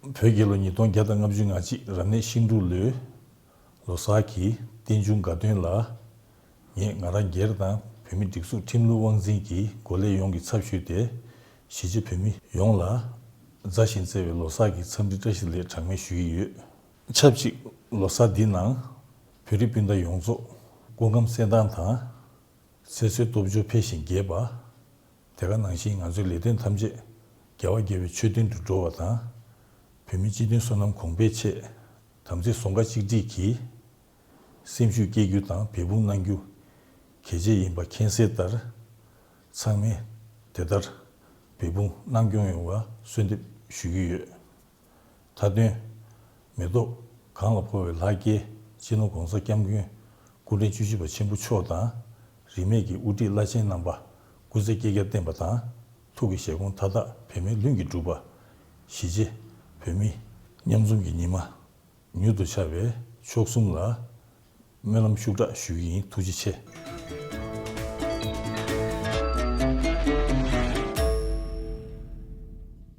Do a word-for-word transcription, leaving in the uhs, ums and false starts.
བོད་རྒྱལ་ལོ་ཉིས་སྟོང་བརྒྱ་དང་ལྔ་བཅུ་ང་གཅིག་རབ་གནས་ཤིང་འབྲུག་ལོའི་ལོ་གསར་གྱི་རྟེན་འབྱུང་དགའ་སྟོན་ལ། ངས་ང་རང་སྒེར་དང་བོད་མི་སྒྲིག་འཛུགས་ཁྲིམས་ལུགས་དབང་འཛིན་གྱི་འགོ་ལས་ཡོངས་ཀྱི་ཚབ་ཞུས་ཏེ། གཞིས་བྱེས་བོད་མི་ཡོངས་ལ་མཛའ་ཞིང་བརྩེ་བའི་ལོ་གསར་གྱི་འཚམས་འདྲི་བཀྲ་ཤིས་བདེ་ལེགས་གྲངས་མེད་ཞུ་གི་ཡོད། ཆབས་ཅིག་ལོ་གསར་འདི་ནང་བོད་རིགས་སྤུན་ཟླ་ཡོངས་རྫོགས་སྐུ་ཁམས་གསལ་ཐང་དང་། ཚེ་བསོད་སྟོབས་འབྱོར་འཕེལ་ཞིང་རྒྱས་པ། དེ་ག་ནང་བཞིན་ང་ཚོའི་ལས་དོན་ཐམས་ཅད་རྒྱལ་བ་དགྱེས་པའི་མཆོད་རྟེན་དུ་འགྲོ་བ་དང་། བོད་མིའི་སྤྱི་མཐུན་བསོད་ནམས་གོང་འཕེལ་ཆེད་དམ་ཚིག་ཟུང་ཁ་གཅིག་སྒྲིལ་གྱིས་སེམས་ཤུགས་སྐྱེད་རྒྱུ་དང་འབད་འབུངས་གནང་རྒྱུ་གལ་ཆེ་ཡིན་པ་མཁྱེན་གསལ་ལྟར། ཚང་མས་དེ་ལྟར་འབད་འབུངས་གནང་སྐྱོང་ཡོང་བ་གསོལ་འདེབས་ཞུ་གི་ཡོད། མཐའ་དོན། མེ་ཏོག་གང་ལ་འཕོ་བའི་ལྷ་སྐལ་སྤྱི་ནོར་༸གོང་ས་༸སྐྱབས་མགོན་སྐུ་ཕྲེང་བཅུ་བཞི་པ་ཆེན་པོ་མཆོག་དང་། རིས་མེད་ཀྱི་དབུ་ཁྲིད་བླ་ཆེན་རྣམ་པ་སྐུ་ཚེ་བསྐལ་བརྒྱར་བརྟན་པ་དང་། ཐུགས་ཀྱི་བཞེད་དགོངས་མཐའ་དག་འབད་མེད་ལྷུན་གྱིས་འགྲུབ་པ། གཞིས་བྱེས་བོད་མི་མཉམ་འཛོམས་ཀྱི་ཉི་མ་མྱུར་དུ་འཆར་བའི་མཆོག་གསུམ་ལ་སྨོན་ལམ་ཤུགས་དྲག་ཞུ་གི་ཡིན། ཐུགས་རྗེ་ཆེ།